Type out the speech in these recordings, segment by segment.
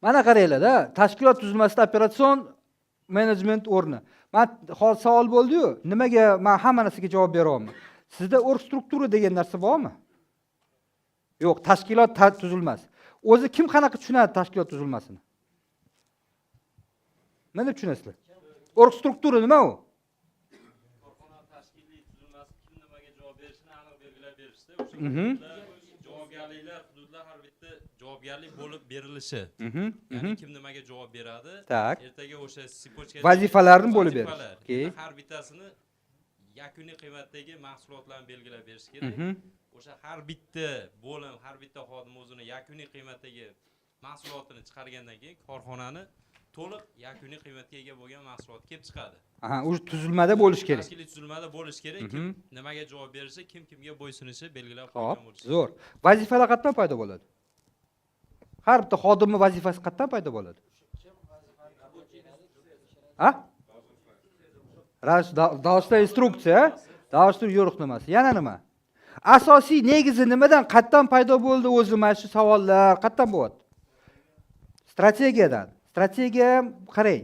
Mana qaranglar-da, tashkilot tuzilmasida operatsion menejment o'rni. Man hozir savol bo'ldi-yu, nimaga man hamma narsaga javob beryapman? Sizda оргструктура degan narsa bormi? Yo'q, tashkilot tuzilmasi. O'zi kim qanaqa tushunadi tashkilot tuzilmasini? Nima deb tushunasizlar? Оргструктура nima u? Korxona tashkiliy tuzilmasi kim nimaga javob berishini aniq belgilab berishda, o'sha hududlar, javobgarliklar, hududlar, har bitta javobgarlik bo'lib berilishi, ya'ni kim nimaga javob beradi, ertaga o'sha цепочка Vazifalarni bo'lib berish. Vazifalar. Endi har bittasini yakuniy qiymatdagi mahsulotlarni belgilab berish kerak. O'sha har bitta bo'lim, har bitta xodim o'zini yakuniy qiymatdagi mahsulotini chiqargandan keyin korxonani to'liq yakuniy qiymatga ega bo'lgan mahsulot kelib chiqadi. Aha, уже tuzilmada bo'lishi kerak. Tashkiliy tuzilmada bo'lishi kerak, kim nimaga javob berishi, kim kimga bo'ysunishi belgilab qo'ygan bo'lishi. Zo'r. Vazifalar qayerdan paydo bo'ladi? Har bitta xodimni vazifasi qayerdan paydo bo'ladi? Ha? Должностная instruksiya, должностной yo'riqnomasi. Yana nima? Asosiy negizi nimadan, qayerdan paydo bo'ldi o'zi mana shu savollar, qayerdan bo'lyapti? Strategiyadan. Strategiya ham, qarang.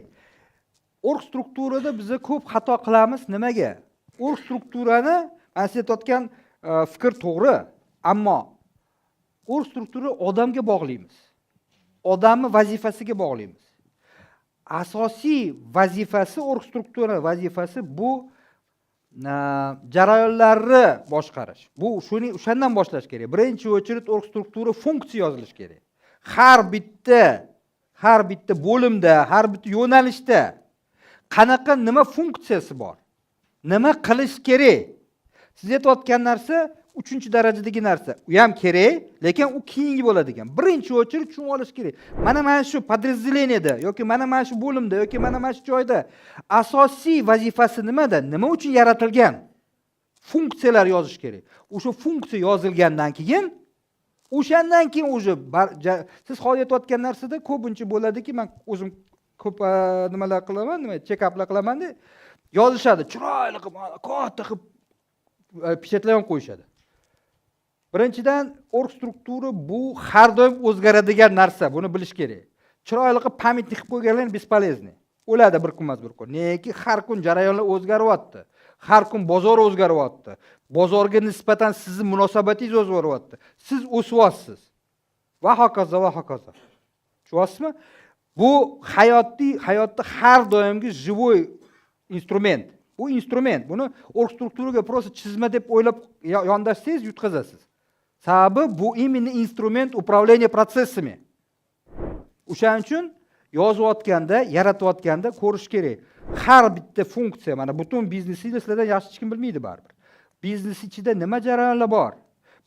Оргструктура da biz ko'p xato qilamiz. Nimaga? Оргструктура ni mana siz aytayotgan fikr to'g'ri, ammo оргструктура odamga bog'laymiz. Odamni vazifasiga bog'laymiz. Asosiy vazifasi, оргструктура vazifasi bu jarayonlarni boshqarish. Bu shuni o'shandan boshlash kerak. Birinchi очередь оргструктура funksiya yozilishi kerak. Har bitta bo'limda, har bitta yo'nalishda qanaqa, nima funksiyasi bor? Nima qilish kerak? Siz aytayotgan narsa uchinchi darajadagi narsa. U ham kerak, lekin u keyingi bo'ladigan. Birinchi очередь tushunib olish kerak. Mana shu подразделение da yoki mana shu bo'limda yoki mana shu joyda asosiy vazifasi nimada? Nima uchun yaratilgan? Funksiyalar yozish kerak. O'sha funksiya yozilgandan keyin, o'shandan keyin уже siz hozir aytayotgan narsada ko'pincha bo'ladiki, man o'zim ko'p nimalar qilaman, nima, chekaplar qilamanda, yozishadi chiroyli qilib, mana katta qilib печать lab ham qo'yishadi. Birinchidan, оргструктура bu har doim o'zgaradigan narsa, buni bilish kerak. Chiroyli qilib памятник qilib qo'yganlar бесполезный. O'ladi bir kun emas, bir kun. Neki har kun jarayonlar o'zgaryapti. Har kun bozor o'zgaryapti. Bozorga nisbatan sizni munosabatingiz o'zgaryapti. Siz o'syapsiz. Va hokazo, va hokazo. Tushunyapsizmi? Bu hayotda har doimgi живой instrument. Bu instrument. Buni оргструктура ga просто chizma deb o'ylab yondashsangiz, yutqazasiz. Sababi bu именно инструмент управления процессами. O'shaning uchun yozayotganda, yaratayotganda ko'rish kerak. Har bitta funksiya, mana butun biznesingizni sizlardan yaxshi hech kim bilmaydi baribir. Biznes ichida nima jarayonlar bor?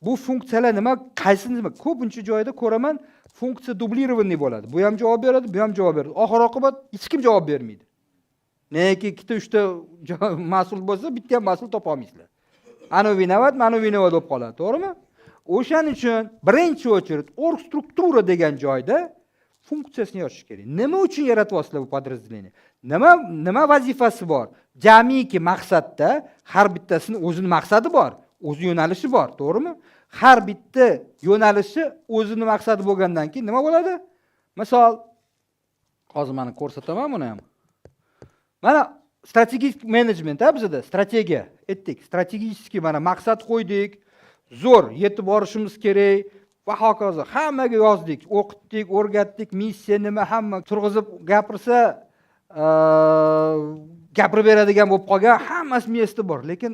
Bu funksiyalar nima, qaysi nima? Ko'pincha joyda ko'raman, funksiya дублированный bo'ladi. Bu ham javob beradi, bu ham javob beradi. Oxir oqibat hech kim javob bermaydi. Neki ikkita, uchta mas'ul bo'lsa, bitta ham mas'ul topa olmaysizlar. Anu виноват, manu виноват bo'lib qoladi, to'g'rimi? O'shaning uchun birinchi очередь оргструктура degan joyda funksiyasini yozish kerak. Nima uchun yaratyapsizlar bu подразделение? Nima vazifasi bor? Jamiki maqsadda har bittasini o'zini maqsadi bor, o'zi yo'nalishi bor, to'g'rimi? Har bitta yo'nalishi o'zini maqsadi bo'lgandan keyin nima bo'ladi? Misol, hozir mana ko'rsataman buni ham. Mana strategik menejment, ha, bizada strategiya aytdik. Strategический mana maqsad qo'ydik. Zo'r yetib borishimiz kerak va hokazo. Hammaga yozdik, o'qitdik, o'rgatdik, missiya nima, hamma turg'izib gapirsa, gapirib beradigan bo'lib qolgan, hammasi miyasida bor. Lekin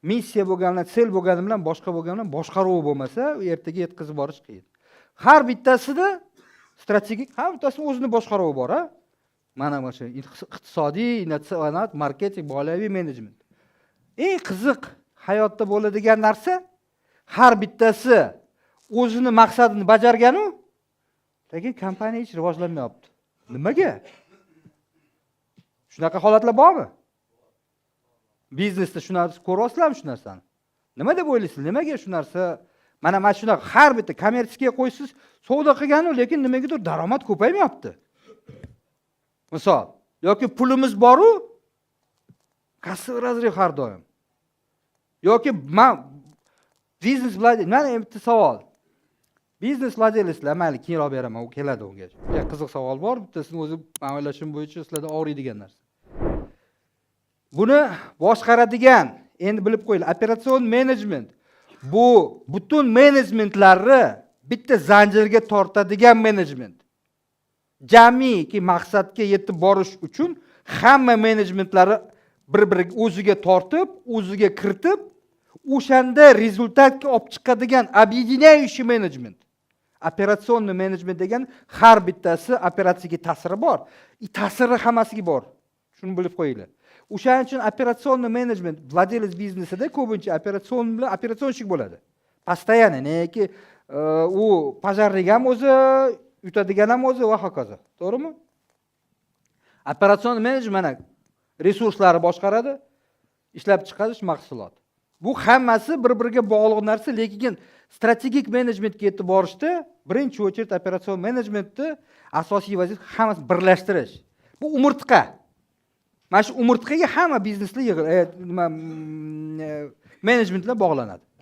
missiya bo'lgani bilan, цель bo'lgani bilan, boshqa bo'lgani bilan boshqaruv bo'lmasa, ertaga yetkazib borish qiyin. Har bittasida strategik, har bittasini o'zini boshqaruvi bor, a? Mana shu iqtisodiy, innovatsion, marketing, moliyaviy menejment. Eng qiziq hayotda bo'ladigan narsa, har bittasi o'zini maqsadini bajarganu, lekin kompaniya hech rivojlanmayapti. Nimaga? Shunaqa holatlar bormi? Biznesda shu narsa ko'ryapsizlarmi, shu narsani? Nima deb o'ylaysiz? Nimaga shu narsa? Mana shunaqa har bitta коммерческий qo'ysiz, savdo qilganu, lekin nimagadir daromad ko'paymayapti. Misol, yoki pulimiz boru, кассовый разрыв har doim. Yoki man biznes bilan, mana bitta savol. Biznes владелец lar, mayli, keyinroq beraman, u keladi unga. Juda qiziq savol bor, bittasini o'zi, man o'ylashim bo'yicha, sizlarda og'riydigan narsa. Buni boshqaradigan, endi bilib qo'yinglar, operatsion menejment bu butun menejmentlarni bitta zanjirga tortadigan menejment. Jamiki maqsadga yetib borish uchun hamma menejmentlarni bir biriga, o'ziga tortib, o'ziga kiritib, o'shanda результат ga olib chiqadigan объединяющий menejment. Операционный menejment degan har bittasi operatsiyaga ta'siri bor и ta'siri hammasiga bor, shuni bilib qo'yinglar. O'shaning uchun операционный menejment, владелец biznesida ko'pincha operatsion bilan операционщик bo'ladi постоянно, neki u пожарник ham o'zi, yutadigan ham o'zi va hokazo, to'g'rimi? Operatsion menejment mana resurslarni boshqaradi, ishlab chiqarish, mahsulot, bu hammasi bir biriga bog'liq narsa. Lekin strategik menejmentga yetib borishda birinchi очередь operatsion menejmentni asosiy vazifasi hammasini birlashtirish. Bu umurtqa, mana shu umurtqaga hamma bizneslar nima, menejmentlar bog'lanadi.